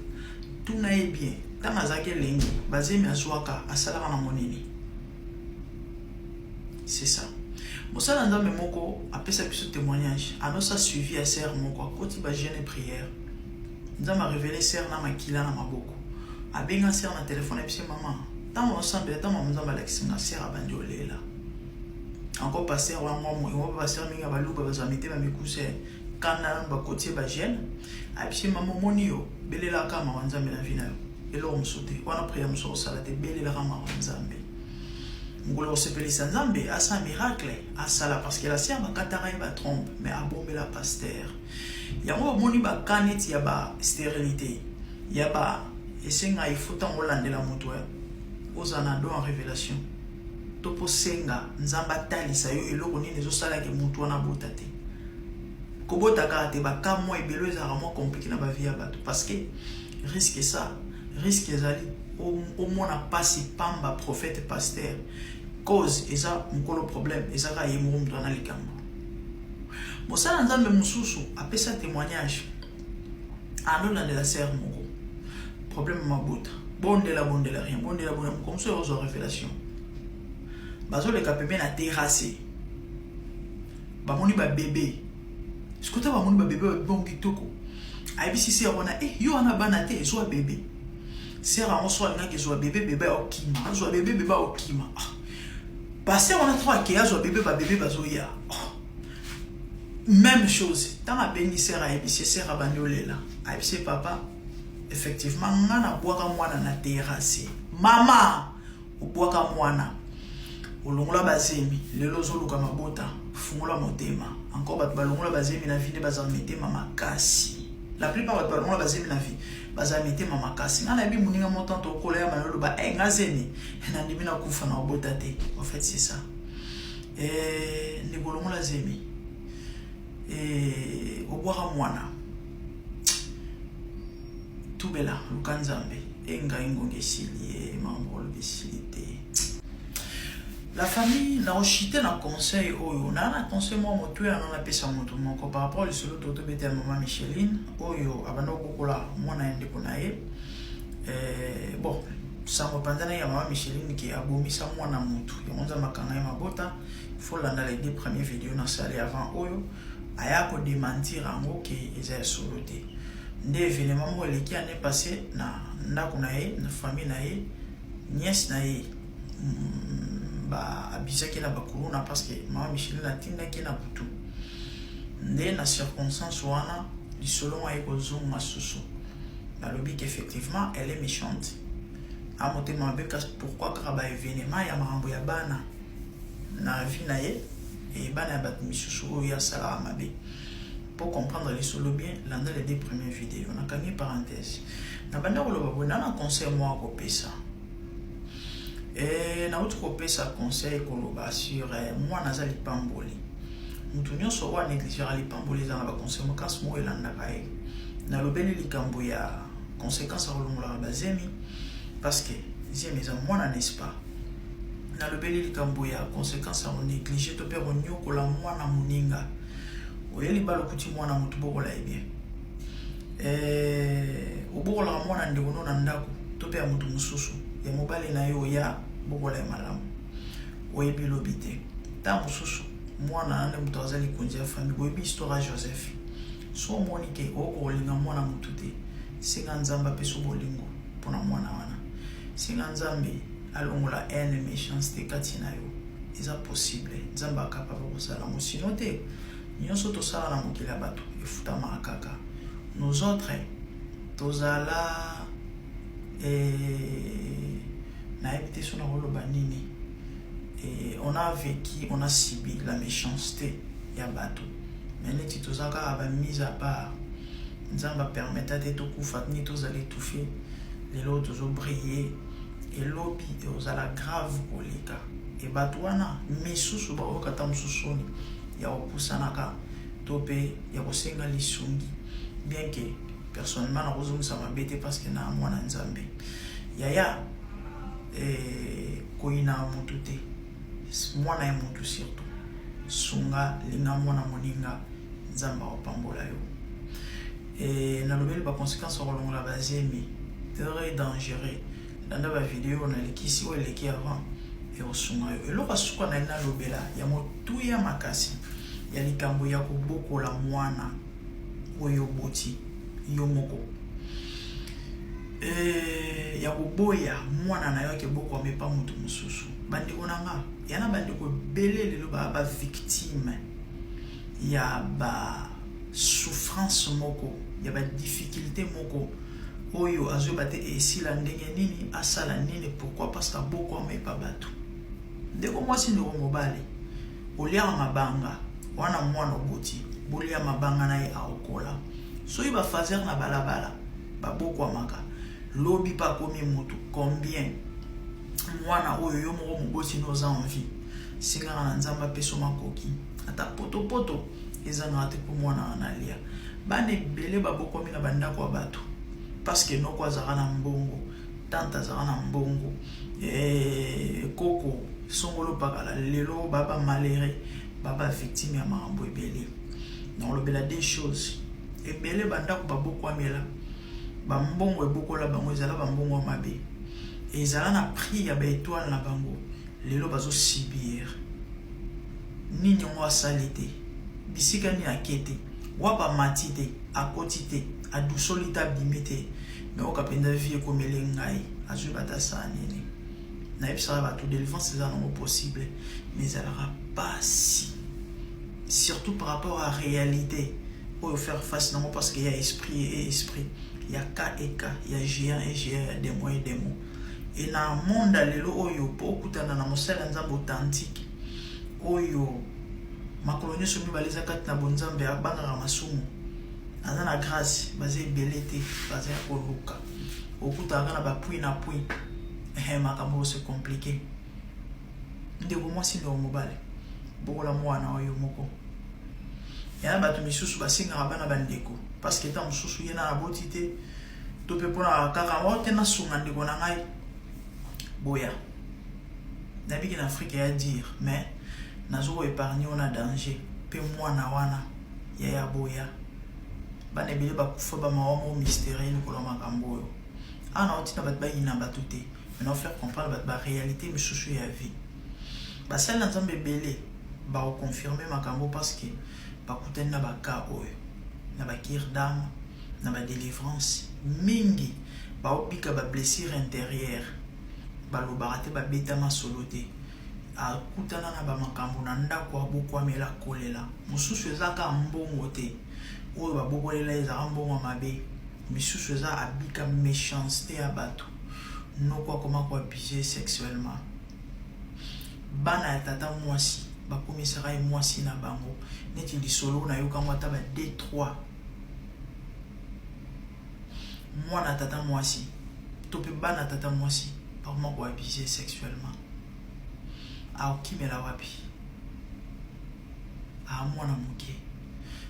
tuna ye bien ntango azalaki elenge bazemi azwaka asalaka nango nini? C'est ça. Mosala Nzambe moko apesa biso témoignage anosa suivi ya sœur moko akoti ba jeune prière. Nzambe a révélé sœur na makila na maboko. Abenga sœur na telefone ayebisi mama ntango osambela ntango Nzambe alakisi nga sœur abandi olela. Encore pasteur wango yango pasteur mingi ya baluba bazwa mitema mikuse kanda nanu bakotie ba jeune ayebisi mama omoni yo belelaka mawa Nzambe na vie na yo eloko mosusu te wana prière mosusu osala te belelaka mawa Nzambe mokolo kosepelisa Nzambe asala miracle asala parce que la sœur bakataka ye batrompe mais abombela pasteur yango omoni baka neti ya ba stérilité ya ba esenga il faut ntango olandela moto ozala na don en révélation to mpo senga Nzambe atalisa yo eloko nini ezosalaka motu wana abota te. Kobota kaka te, baka mwa ebele ezalaka mwa compliqué na bavie ya bato parce que risque ça risque ezali omona pasi pamba prophète pasteur cause eza mokolo problème eza kaka ye moko moto wana likambo. Mosala Nzambe mosusu apesa témoignage alolandela sœur moko problème mabota bondela bondela rien bondela bondela mokomoso mosusu ozwa révélation bazoleka pembe na terrasse bamoni babebe sikota bamoni babebe babongo kitoko ayebisi sœur wana eh yo wana bana te ezwa bebe sœur yango so alingaki ezwa bebe bebe aokima azwa bebe bebe aokima ah. Pasteur wana to akei azwa bebe babebe bazoya oh. Même chose ntango abengi sœur ayebisi sœur abandi olela ayebisi papa effectivement nga nabwaka mwana na terrasse mama obwaka mwana olongola bazemi lelo ozoluka mabota fungola motema encore bato balongola bazemi na vie nde bazala mitema makasi la plupart bato balongola bazemi na vie bazala mitema makasi nga nayebi moninga mo tanto okola ya mana oloba e nga zemi nandimi nakufa na obota te en fait c'est ça ndeko olongola zemi obwaka mwana tubela luka Nzambe e ngai ngonga esili e mambo olobi esili te. La famille naoshite na conseil oyo naa na conseil moko motu ya napesa motu moko par rapport lisolo to tobeta ya mama Micheline oyo abanda kokokola mwana ya ndeko na ye bon sango mpanza na ye ya mama Micheline ke abomisa mwana motu yango Nzambe akanga ye mabota. Faut landa les deux premières vidéos nasali avant oyo aya kodémentir yango ke eza ya solo te nde événement moko eleki année passée na ndako na ye na famille na ye nièce na ye baabusaki na bakuluna parce que mama Micheline atindaki na butu nde na circonstance wana lisolo aye kozonga susu balobi qu'effectivement elle est méchante amotema mabe kasi pourquoi kaka baévénement ya makambo ya bana na vie na ye e bana ya bato misusu oyo asalaka mabe. Pour comprendre lisolo bien landa les deux premières vidéos nakangi parenthèse na banda koloba boye na na conseil moko akopesa nauti kopesa conseil koloba sur mwana aza lipamboli motu nyonso oyo anégligera lipamboli eza na baconséquence moko elandaka ye. Nalobeli likambo ya conséquence ya kolongolaka bazemi parce que zemi eza mwana n'est-ce pas. Nalobeli likambo ya conséquence ya konéglige to mpe konyokola mwana moninga oye libala okuti mwana motu bokola ye bien obokolaka mwana ndeko no na ndako to mpe ya motu mosusu ya mobali na yo oya bokola ye malamu oyebi lobi te ntango mosusu mwana na nde moto aza likonzi ya famille boyebi histoire ya Joseph so omoni ke okokolinga mwana motu te senga Nzambe apesa bolingo mpona mwana wana senga Nzambe. Alongola haine, méchanceté kati na yo. Eza possible. Nzambe akapable kosala yango. Sinon te, nyonso tosala na mokili ya bato efutamaka kaka. Nous autres, tozala eh, nayebi te so nakoloba nini. Eh, on a vécu, on a subi la méchanceté ya bato. Mais neti toza kaka ba mise à part. Nzambe apermeta te tokufa ni tozala étouffé. Lelo tozo briller elobi ekozala grave koleka. E bato wana misusu bakoyoka ata mosusu soni ya kopusanaka to mpe ya kosenga lisungi, bien que personnellement nakozongisa mabe te parce que na mwana Nzambe. Yaya, eh, koyina motu te, mwana ya motu surtout. Sunga, linga mwana moninga, Nzambe akopambola yo. E, nalobeli baconséquence ya kolongola bazemi, très dangereux. Landa bavideo nalekisi oyo eleki avant, ekosunga yo. Eloko ya suka na ye nalobela ya motuya makasi ya likambo ya kobokola mwana oyo oboti yo moko, e, ya koboya mwana na yo akebokwama epa moto mosusu. Bandeko na nga, ya na bandeko ebele lelo baa bavictime ya ba souffrance moko, ya badifficulté moko oyo azoyeba te esila ndenge nini, asala nini. Pourquoi? Parce que abokwama epa bato. Ndeko mwasi, ndeko mobali, oliaka mabanga wana, mwana oboti, bolia mabanga na ye, aokola. Soki bafaser na balabala babokwamaka, lobi mpe akomi motu. Combien mwana oyo yo moko moboti no oza en vie? Sengaka na Nzambe apeso makoki, ata potopoto ezangaka te mpo mwana wana alia. Bana ebele babokwami na bandako ya bato parce que noko azalaka na mbongo, tante azalaka na mbongo, eh, koko songolo pakala. Lelo baba malheureux, baba victime ya makambo ebele. Nakolobela deux choses. Ebele bandako babokwamela, bambongo ebokola bango, ezala bambongo ya mabe, ezala na prix ya baétoile na bango. Lelo bazosubir nini? Yango asali te, bisika nini ake te, wapa amati te, akoti te, adusoli te, abimi te. Me oyoka mpenza vie ekomeli ngai, azwi bato asala nini? Nayebisaka bato, délivrance eza nango possible, mais ezalaka pasi, surtout par rapport à réalité oyo faire face nango, parce que ya esprit et esprit, ya cas et cas, ya géant et géant, ya démon et démon. E na monde ya lelo oyo, mpo okutana na mosali ya Nzambe authentique oyo makolo nyonso mibale eza kati na bonzambe, abangaka masumu, aza na grâce, baza ebele te, baza ya koluka. Okutaka na bapui na pui, makambo oyo c'est compliqué. Ndeko mwasi, ndeko mobali, bokola mwana oyo moko. Ya bato misusu basengaka bana bandeko parce que ta mosusu ye na aboti te, to mpe mpona kaka o te nasunga ndeko na ngai. Boya, nayebiki na Afrike ya dire, mais nazo koépargne yo na danger mpe mwana wana yaya. Boya, bana ebele bakufa bamawa moko mystérieux likolo ya makambo oyo. Awa na otina bato bayina bato te, mais na faire comprendre bato baréalité misusu ya vie. Basali na Nzambe ebele bakoconfirme makambo parce que bakutani na bacas oyo, na bacure d'âme, na badélivrance mingi. Baobika bablessure intérieure, balobaka te, babeta masolo te. Akutana na bamakambo na ndako abokwamela, kolela mosusu eza kaka mbongo te oyo babokolela, ezalaka mbongo ya mabe. Misusu eza abika méchanceté ya bato, noko akoma koabuse sexuellement. Bana ya tata mwasi bakomisaka ye mwasi na bango. Neti lisolo nayokango, ata ba 2 3 mwana tata mwasi to mpe bana tata mwasi bakoma koabuse sexuellement. Akokimela wapi? Amwana moke,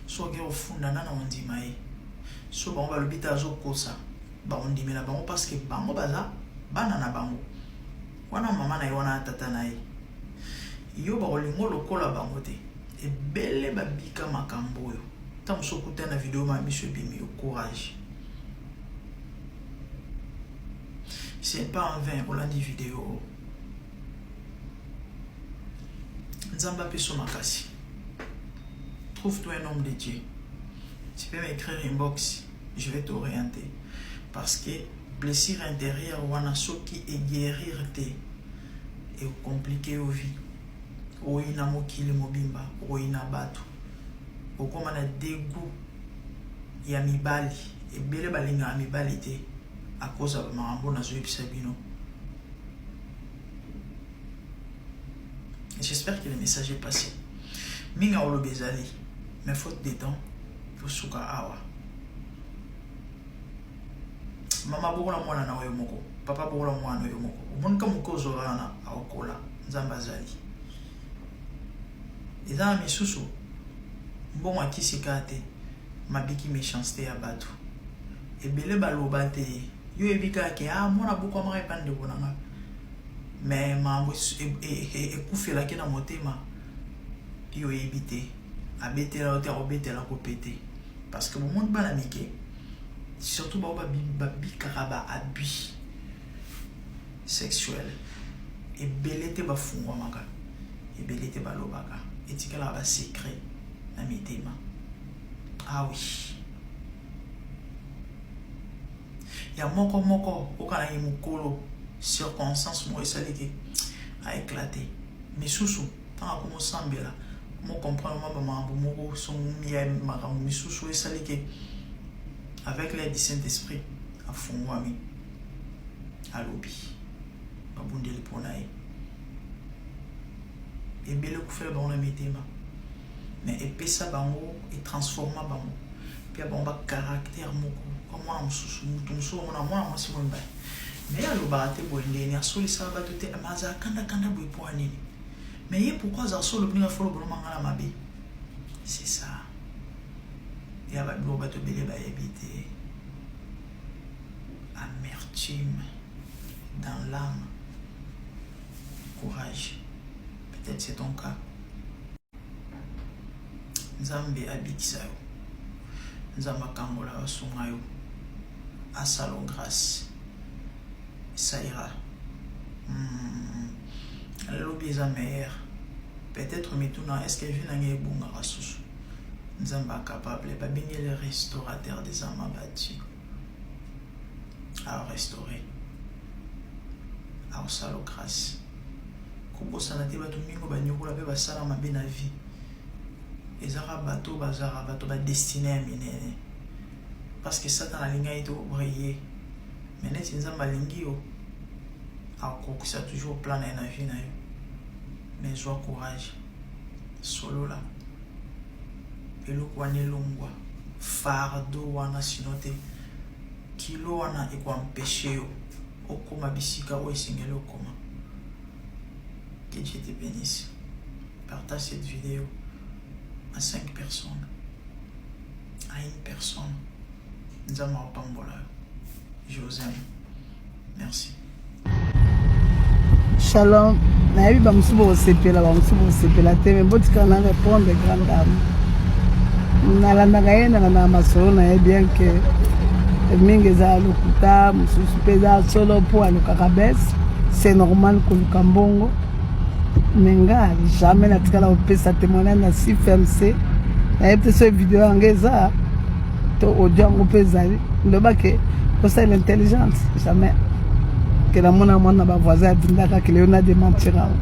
soki ofunda nana, ondima ye. So bango balobi te azokosa, bakondimela bango parce que bango baza bana na bango wana, mama na ye wana, tata na ye. Yo bakolinga lokola bango te. Ebele babika makambo oyo. Ntango mosusu okuta na video ma miso ebimi yo. Courage, c'est pas en vain olandi video oyo. Nzambe apeso makasi. Trouve-toi un homme de Dieu, tu peux m'écrire inbox, je vais t'orienter, parce que blessure intérieure wana, soki eguérir te. Eko compliquer yo vie. Oyina mokili mobimba, oyina bato. Okoma na dégoût ya mibali. Ebele balingaka mibali te à cause ya bamakambo nazoyebisa bino. J'espère que le message est passé. Minga olobi ezali, mais faute de temps, tosuka awa. Mama bokola mwana na oyo moko, papa bokola mwana oyo moko. Omonika moke ozwaka wana aokola, Nzambe azali. Eza na misusu mbongo akisi kaka te, mabiki méchanceté ya bato. Ebele baloba te, yo oyebi kaka ke ah mwana bokwamaka epa ndeko na nga. Mais makambo ekufelaki na motema, yo oyebi te. Abetela yo te, akobetela ko pe te. Parce que bomoni bana mike, surtout bao babikaka ba abus sexuel, ebele te bafungwamaka, ebele te balobaka, etikalaka ba secret na mitema. Ah oui, ya moko moko okanaki mokolo circonstance moko esali ke aéclate. Misusu ntango akomosambela mo comprendre mwa bamakambo moko ya makambo misusu esali ke avec l'aide du Saint-Esprit afungwami, alobi, babundeli mpo na ye. Ebele ekufela bango na mitema, mais epesa bango, etransforma bango mpe ya bango bacaractère moko. Kwa mwana mosusu, motu mosusu omona mwana mwasi moyemba, mais alobaka te boye ndeni asolisaka bato te, mais azala kandakanda boye mpo ya nini? Mais ye pourquoi azala solo ndenge afolo boloma nga na mabe? C'est ça ya babiloko bato ebele bayebi te. Amertume dans l'âme. Courage, peut-être c'est ton cas. Nzambe abikisa yo, Nzambe akangola yo, asunga yo, asala yo grâce, ça ira. Lobi eza meilleur. Peut-être mituna: est ce que vie na ngai ebongaka susu? Nzambe acapable. Babengi le restaurateur des âmes abattues, arestaurer, aosala grâce. Kobosana te, bato mingi banyokola mpe basala mabe na vie ezaka bato bazalaka bato badestine ya minene, parce que Satan alingaki to briller, mais neti Nzambe alingi yo, akokisa toujours plan na ye na vie na yo. Mais zwa courage, solola eloko wana, elongwa fardeau wana, sinon te kilo wana ekoempêche yo okóma bisika oyo esengeli okóma. Que Dieu te bénisse. Partage cette vidéo à cinq personnes, à une personne. Nzambe apambola yo. Je vous aime, merci. Shalom. Nayebi bamosusu bokosepela, bamosusu bokosepela te, mais botikala na répondre grande dame. Nalandaka ye, nalandaka masolo na ye, bien que mingi eza lokuta, mosusu mpe eza solo mpo alukaka bese. C'est normal koluka mbongo, mais nga jamais natikala kopesa témoignage na CFMC. Nayebi te soki video yango eza to audio yango mpe ezali. Lobake kosala intelligence, jamais ke namona mwana na bavoisin adindaka kele yo na démentir yango.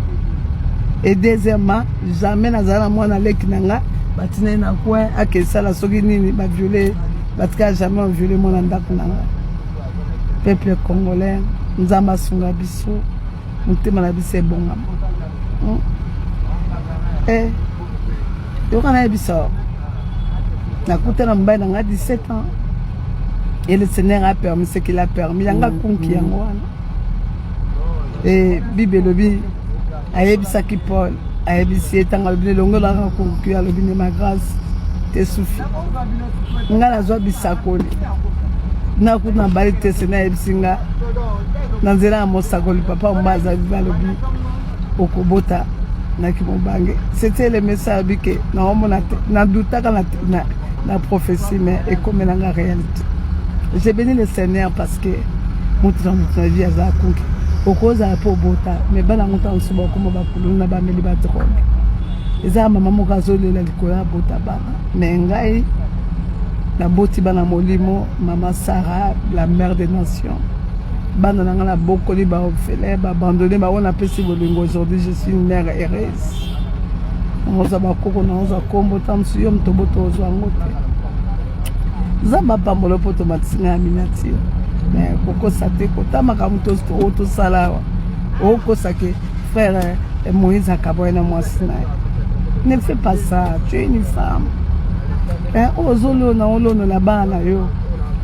Et deuxièmement, jamais nazala na mwana leki na nga batina ye na coin akesala soki nini, baviole. Batikala jamais baviole mwana ndako na nga. Peuple congolais, Nzambe asunga biso, motema na biso ebongama. Eh, yoka nayebisa, nakuta na mobali na nga 17 ans et le Seigneur a permis ce qu'il a permis. Yanga kunki yango wana. E Bible elobi, ayebisaki Paul, ayebisi ye ntango alobi elongolaka kunki, alobi ne ma grâce te suffit. Nga nazwa bisakoli, nakuta na bali te. Seigneur ayebisi nga na nzela ya mosakoli papa mba azali, alobi okobota naki mobange. C'était le message. Alobi ke naomona te, nadutaka na prophétie, mais ekomelanga réalité. J'ai béni le Seigneur parce que motu na motu na vie aza kunki. Okozala mpo obota, mais bana yango ntango mosusu bakoma bakuluna na bameli badrogue. Eza mama moko azolela likolo ya abota bana, mais ngai naboti bana molimo. Mama Sarah, la mère des nations. Bana na nga na bokoli ba orphelin, ba abandonné, ba wana pesi bolingo aujourd'hui je suis une mère heureuse. Naozwa bakoko, naozwa kombo ta mosusu yo moto oboto ozwa yango te. Nzambe apambola mpo tomatisi ngai ya miniature. Mais kokosa te kota makambo oyo tosala awa. Okosa ke frère eh, Moïse akaboye na mwasi na ye. Ne fais pas ça, tu es une femme. Eh, ozolona olona na bana na yo.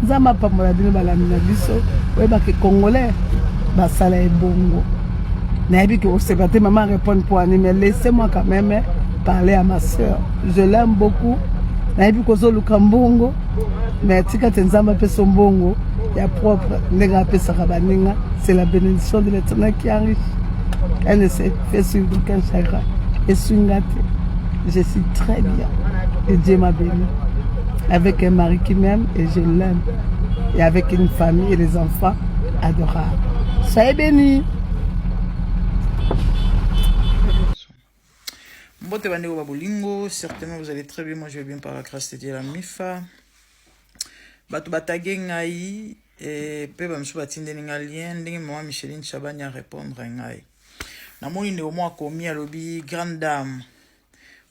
Nzambe apambola bino balandi na biso. Oyebake congolais basala ebongo. Nayebi ke oseka te maman répondre pour ani mais laissez-moi quand même parler à ma sœur. Je l'aime beaucoup. Nayebi kozoluka mbongo mais tika te Nzambe apesa mbongo ya propre ndenge apesaka baninga. C'est la bénédiction de l'Éternel qui enrichit. Elle ne s'est fait suivre d'aucun chagrin. Esunga te. Je suis très bien. Et Dieu m'a béni. Avec un mari qui m'aime et je l'aime. Et avec une famille et des enfants adorables. Soyez bénis. Mbote bandeko ba bolingo, certainement vous allez très bien, moi je vais bien par la grâce de Dieu la mifa. Bato batage ngai eh, pe ba misusu batindeli ngai lien ndenge mama Micheline Chabani a répondre ngai. Namoni ndeko moko akomi alobi grande dame.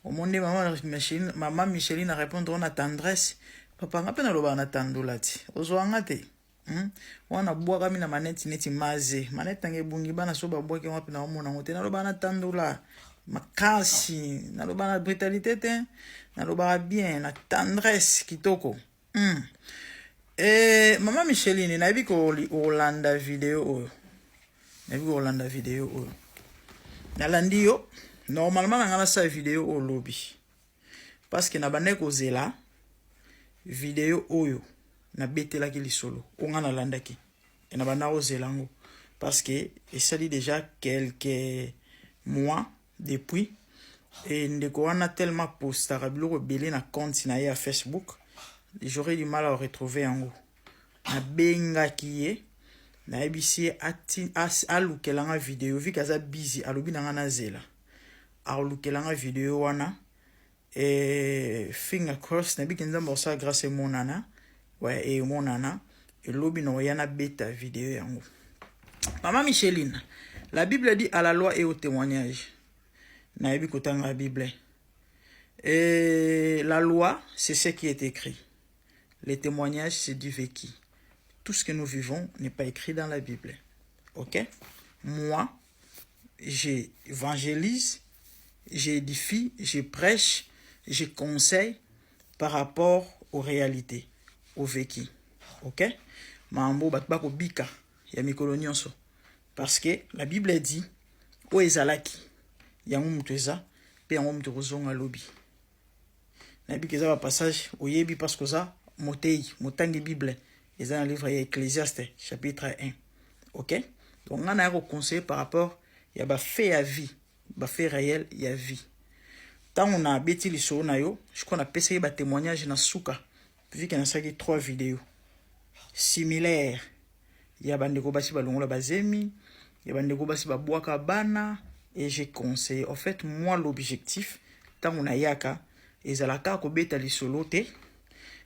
Omoni nde mama Micheline, mama Micheline a répondre na tendresse. Papa nga pe nalobaka na tandola ti. Ozwa nga te. Hmm? Wana bwakami na maneti neti maze. Maneti nanga ebungi bana so babwaki wapi na omona yango te. Nalobaka na tandola makasi, nalobaka na brutalité te, nalobaka bien na tendresse kitoko. Eh, mama Micheline, nayebi kolanda video oyo. Nayebi kolanda video oyo. Nalandi yo. Normalement na nga nasala video oyo lobi. Parce que nabandaki kozela video oyo nabetelaki lisolo oyo nga nalandaki. E nabandaki kozela yango parce que esali déjà quelques mois depuis et ndeko wana tellement postaka biloko ebele na compte na ye ya Facebook, j'aurais du mal à retrouver yango. Nabengaki ye, nayebisi ye alukela nga video vu que aza busy, alobi na nga nazela alukela nga video wana. E finger cross, nabiki Nzambe akosala grâce emonana, ouais, emonana elobi na oya nabeta video yango. Mama Micheline, la Bible dit à la loi et au témoignage. Nayebi kotanga la Bible. Et la loi, c'est ce qui est écrit. Les témoignages, c'est du vécu. Tout ce que nous vivons n'est pas écrit dans la Bible. Ok? Moi, j'évangélise, j'édifie, je prêche, je conseille par rapport aux réalités, au vécu. Ok? Mambo bato bakobika ya mikolo nyonso. Parce que la Bible dit, oyo ezalaki, yango moto eza, pe yango moto ekozonga lobi. Nayebi ke eza ba passage oyebi parce que oza motei, motangi Bible, eza na livre ya Ecclésiaste chapitre 1. Ok? Donc nga naya ko conseiller par rapport ya ba fait ya vie, ba fait réel ya vie. Tango na beti lisolo na yo, je crois na pesaki ba témoignage na suka, vu que nasalaki 3 vidéos similaires ya bandeko basi balongola bazemi, ya bandeko basi babwaka bana, et j'ai conseillé. En fait, moi l'objectif tango nayaka ezalaka kobeta lisolo te,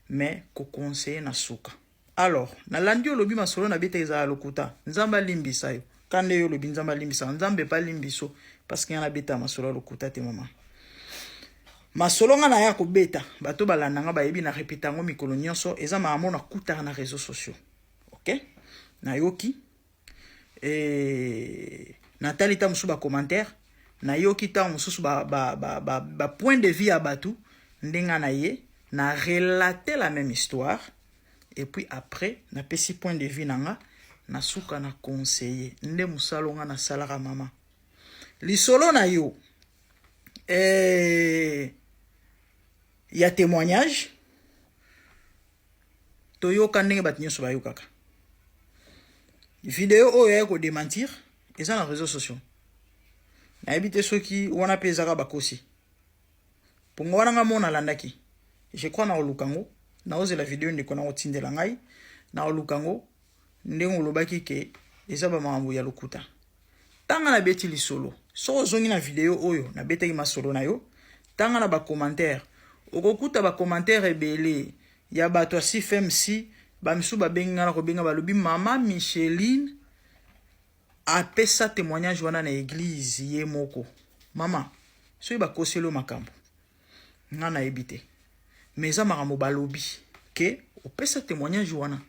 mais ko conseiller na suka. Alors, nalandi olobi masolo na beta ezala lokuta. Nzambe alimbisa yo. Kande yo olobi Nzambe alimbisa. Nzambe pa limbiso parce que nga nabeta masolo ya lokuta te mama. Masolo nga naya kobeta, bato balanda nga bayebi na répéter yango mikolo nyonso, eza makambo nakutaka na réseaux sociaux. OK? Nayoki et natali ta mosusu ba commentaire, nayoki ta mosusu ba ba ba ba, ba point de vue ya bato ndenge na ye na relater la même histoire et puis après napesi point de vue na nga nasuka na conseiller nde mosala nga nasalaka mama. Lisolo na yo ya témoignage toyoka ndenge bato nyonso bayokaka. Video oyo ya ko démentir eza na réseaux sociaux. Nayebi te soki wana pe ezaka bakosi. Pongo wana nga mona alandaki. Je crois na oluka ngo, na ozela video ndeko na otindela ngai, na oluka ngo ndenge olobaki ke eza ba makambo ya lokuta. Tanga na beti lisolo. Soki ozongi na video oyo nabetaki masolo na yo, tanga na ba commentaire. Okokuta ba commentaire ebele ya bato ya CFMC, ba misusu babengi nga na kobenga balobi mama Micheline. Apesa témoignage wana na église ye moko. Mama, soki bakoseli yo makambo, nga nayebi te, mais eza makambo balobi ke opesa témoignage wana.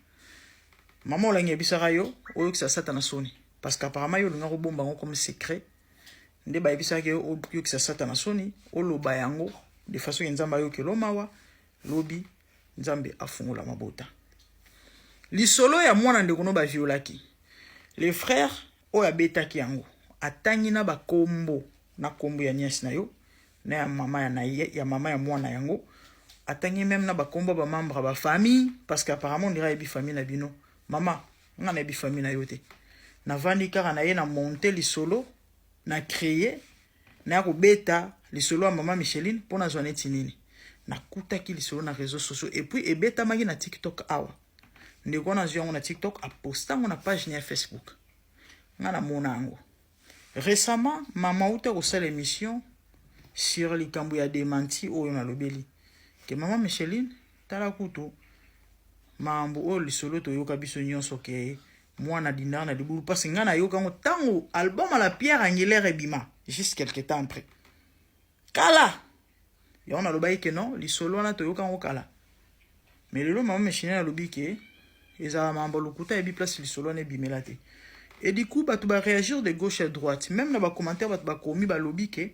Mama Olangi ayebisaka yo oyokisa Satana soni, parce que apparemment yo olinga kobomba yango comme secret. Nde bayebisaki yo oyokisa Satana soni, oloba yango de façon ke Nzambe ayokela mawa, lobi Nzambe afungola mabota. Lisolo ya mwana ndeko no baviolaki, le frère oyo abetaki yango, atangi na bakombo, na kombo ya nièce na yo, na ya mama ya, na ye, ya mama ya mwana yango. Atangi même na bakombo bamembre ya bafamille, parce que apparemment on dirait ayebi famille na bino. Mama, nga nayebi famille na yo te. Navandi kaka na ye na monte lisolo, na créer, naya kobeta lisolo ya mama Micheline mpo nazwa neti nini. Nakutaki lisolo na réseaux sociaux et puis ebetamaki na TikTok awa. Ndeko wana azwi yango na TikTok, aposta yango na page na ya Facebook. Nga namona yango récemment. Mama uta kosala émission sur likambo ya démenti oyo nalobeli ke mama Micheline, tala kutu makambo oyo, lisolo toyoka biso nyonso ke mwana dindaka na libulu. Mpasi ngai nayoka yango ntango album à la pierre angulaire ebima, juste quelque temps après. Kala yango nalobaki ke non, lisolo wana toyoka yango kala. Mais lelo mama Micheline alobi ke ezala makambo lokuta, ayebi place lisolo wana ebimela te. Et du coup bato baréagir de gauche à droite, même na bacommentaire bato bakomi, balobi ke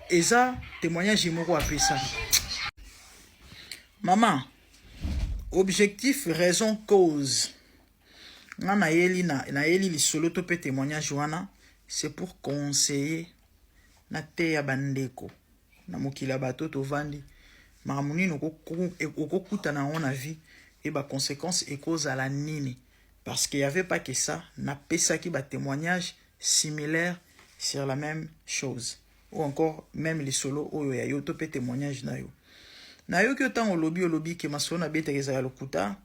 eza témoignage moko apesa. Mama, objectif, raison, cause, nga nayeli na nayeli lisolo to mpe témoignage wana, c'est pour conseiller, nateya bandeko na mokili ya bato tovandi makambo nini okokutana yango na vie e baconséquence ekozala nini. Parce qu'il y avait pas que ça, napesaki batémoignage similaire sur la même chose ou encore même lisolo oyo ya yo to mpe témoignage na yo. Nayoki yo ntango olobi, olobi ke masolo nabetaka ezala lokuta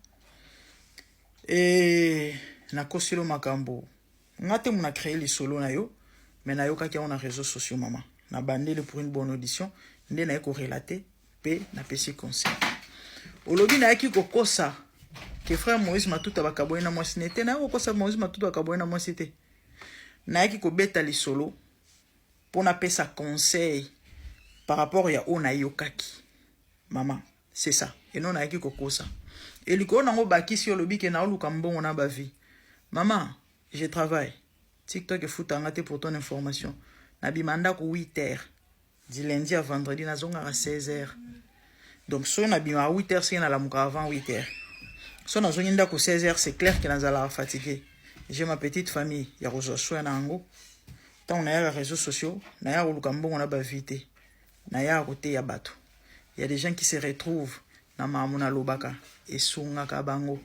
e nakoseli makambo. Nga te mo na créé lisolo na yo, mais nayokaki yango na réseaux sociaux. Mama, nabandeli pour une bonne audition nde naye korelater mpe napesi conseil. Olobi nayaki kokosa ke frère Moïse Matuta bakaboyi na mwasi ne te. Nayaki kokosa Moïse Matuta bakaboyi na mwasi te. Nayaki kobeta lisolo mpo napesa conseil par rapport ya oyo nayokaki. Mama, c'est ça eno nayaki kokosa. Elikolo nango bakisi, olobi ke naoluka mbongo na bavues. Mama, je travaille, TikTok efutanga te. Pour ton information, nabima ndako 8 heures du lundi à vendredi, nazongaka 16 heures. Donc soki nabimaka 8 heures, soki nalamuka avant 8 heures, so nazongi ndako 16 heures, c'est clair ke nazalaka fatigué. J'ai ma petite famille ya kozwa soin na yango. Ntango nayaka réseaux sociaux, nayaka koluka mbongo na bavues te, nayaka koteya bato. Y a des gens qui se retrouvent na makambo nalobaka, esungaka bango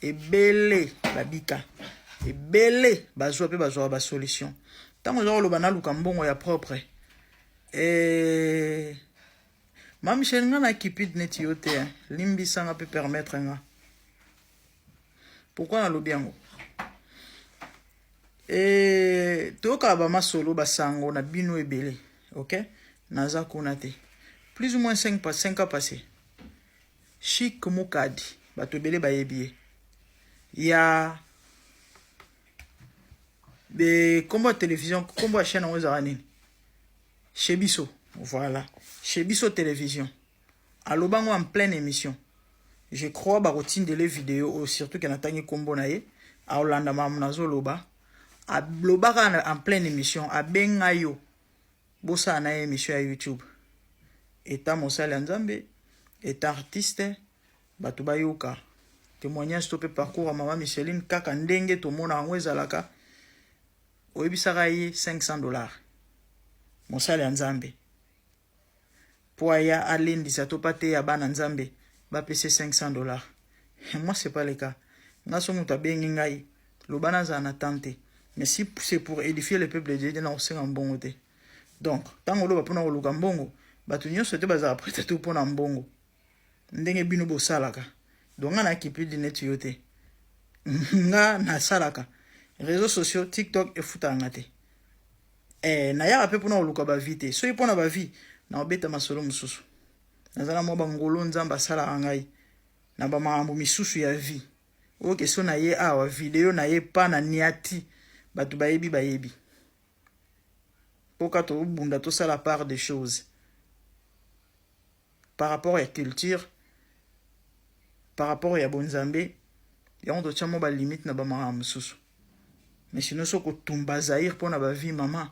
ebele, babika ebele, bazwa mpe bazwaka basolution. Ntango oza koloba naluka mbongo ya propre e, ma Michel, nga na cupide neti yo te. Limbisanga mpe permettre nga. Pourquoi nalobi yango? E, toyokaka bamasolo, basango na bino ebele. Ok, naza kuna te. Plus ou moins 5 ans passé, Chik Mukadi, bato ebele bayebi ye ya be kombo ya télévision, kombo ya chaîne yango ezalaka nini, Chez Biso. Voilà, Chez Biso Télévision. Alobango en pleine émission. Je crois bakotindele vidéo oyo, surtout ke natangi nkombo na ye, aolanda makambo nazoloba. Alobaka en pleine émission, abenga yo bosala na ye émission ya YouTube. Eta mosali ya Nzambe, eta artiste, bato bayoka témoignage to mpe parcours ya mama Micheline. Kaka ndenge tomona yango ezalaka, oyebisaka ye 500 $, mosali ya Nzambe, mpo aya alendisa to mpe ateya bana Nzambe, bapesi 500 $. Moi, c'est pas le cas. Nga so moto abengi ngai, loba nazala na temps te, mais si c'est pour édifier le peuple de Dieu, na kosenga mbongo te. Donc ntango oloba mpona koluka mbongo, bato nyonso te bazala prêts te mpona mbongo ndenge bino bosalaka. Donc nga nakipidi neti yo te. Nga nasalaka réseaux sociaux, TikTok efutaka nga te. Nayaka mpe mpona koluka bavues te. Soki mpona bavues, naobeta masolo mosusu. Naza na mwa bangolo Nzambe asalaka ngai na bamakambo misusu ya vie. Oyo question na ye awa, video na ye pa na niati. Bato bayebi bayebi. Mpoka tobunda tosala part des choses. Par rapport ya culture, par rapport ya bonzambe, yango totya mwa balimite na bamakambo mosusu. Mais sinon soki kotumba Zaire mpo na bavie mama,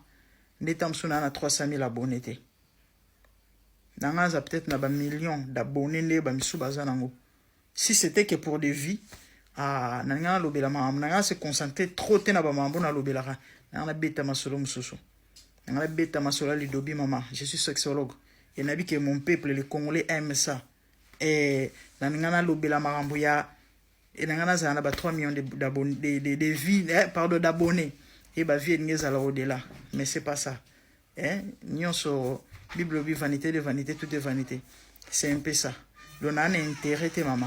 nde ta mosusu naa na 300 000 abonné te. Na nga aza peut-être na bamillion d'abonnés nde bamisusu baza nango. Si c'était que pour des vies, ah, na nga nalobela makambo na nga se concentrer trop te na bamakambo nalobelaka. Na nga nabeta masolo mosusu. Na nga nabeta masolo ya lidobi mama. Je suis sexologue. Et nayebi que mon peuple, les Congolais, aime ça. Et na nga nalobela makambo ya e na nga nazala na ba 3 millions de, de, de, de vies, eh, pardon, d'abonnés. Et ba vie elingi ezala au-delà. Mais c'est pas ça. Eh, nyonso Bible obi vanité de vanité, tout est vanité. C'est un peu ça. Donc na na intérêt te mama.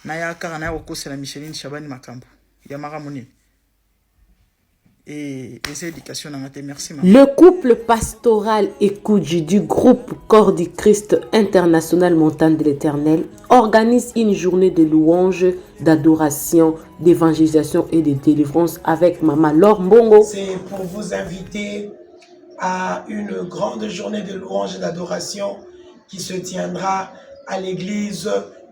Naya kaka naya kokosela Micheline Shabani makambo. Ya makambo nini? Et eza éducation na nga te. Merci mama. Le couple pastoral Ekouji du groupe Corps du Christ International Montagne de l'Éternel organise une journée de louanges, d'adoration, d'évangélisation et de délivrance avec Maman Laure Mbongo. C'est pour vous inviter à une grande journée de louange et d'adoration qui se tiendra à l'église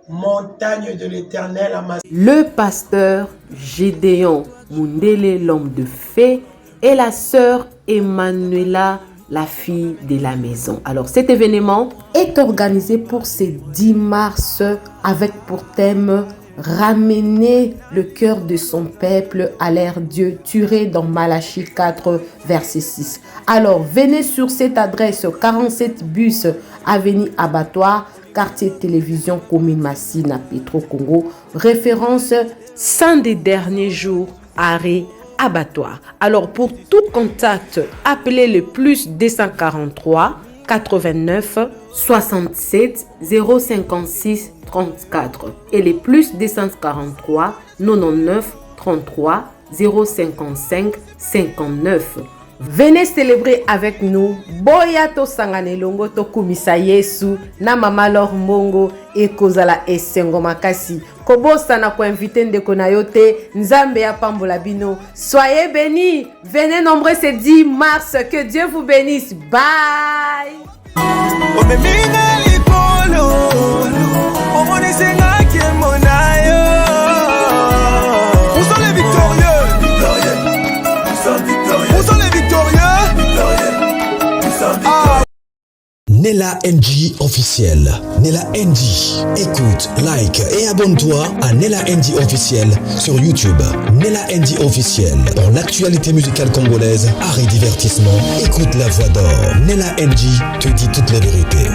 Montagne de l'Éternel à Mas. Le pasteur Gédéon Mundele, l'homme de fait, et la sœur Emmanuela, la fille de la maison. Alors cet événement est organisé pour ce 10 mars avec pour thème ramener le cœur de son peuple à l'air Dieu, tiré dans Malachie 4, verset 6. Alors venez sur cette adresse 47 bus avenue Abattoir, quartier télévision commune Massina, Petro Congo, référence Saint des derniers jours, arrêt abattoir. Alors pour tout contact, appelez le plus 243 89 67 056 34 et les plus 243 99 33 055 59. Venez célébrer avec nous. Boya tosangana elongo tokumisa Yesu na Mama Laure Mbongo ekozala esengo makasi. Kobosana koinvite ndeko na yo te. Nzambe apambola bino. Soyez bénis. Venez nombreux ce 10 mars. Que Dieu vous bénisse. Bye. Omeminga likolo omonisingaki mona yo. Où sont les victorieux? Où sont les victorieux? Ah. Nella NG officiel. Nella NG. Écoute, like et abonne-toi à Nella NG officiel sur YouTube. Nella NG officiel. Pour l'actualité musicale congolaise, art et divertissement, écoute la voix d'or. Nella NG te dit toute la vérité.